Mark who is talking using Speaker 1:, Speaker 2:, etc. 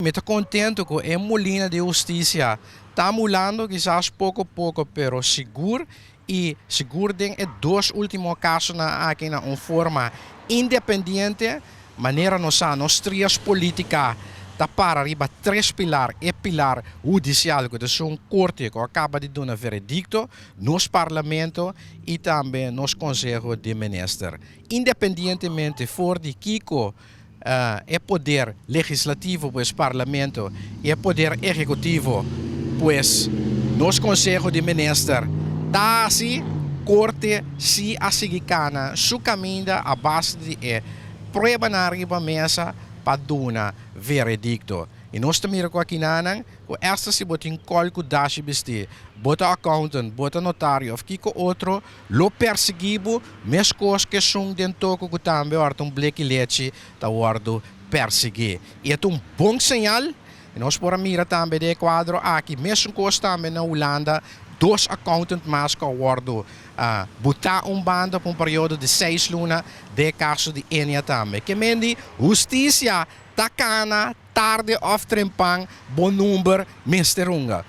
Speaker 1: Mi ta contento cu e molina di husticia ta mulando, kisas poco poco, pero sigur y sigur den e dos ultimo casonan aki na un forma independiente. Manera nos sa, nos trias politica ta para riba tres pilar: e pilar hudicial, cu ta un corte cu a caba di duna veredicto, nos parlamento y tambe nos Conseho di Minister. Independientemente for di kico e poder legislativo, pues parlamento, y e poder ehecutivo, pues nos Conseho di Minister, ta asina, corte si a sigui cana su caminda a base di e prueba na riba mesa pa duna veredicto. Y nos tambe cu aki nan, cu esta si bo tin col cu dashi bisti, bo ta accountant, bo ta notario of kico otro, lo persigui bo, mescos cu esun den toko cu tambe horta un bleki lechi ta wordo persigui. E ta un bon señal. Y nos por mira tambe den cuadro aki, mesun cos tambe na Hulanda, dos accountant mas cu a wordo bota un banda pa un periodo di 6 luna den caso di Ennia tambe. Kiermen husticia ta cana, tardi of trempan, bo nomber mester hunga.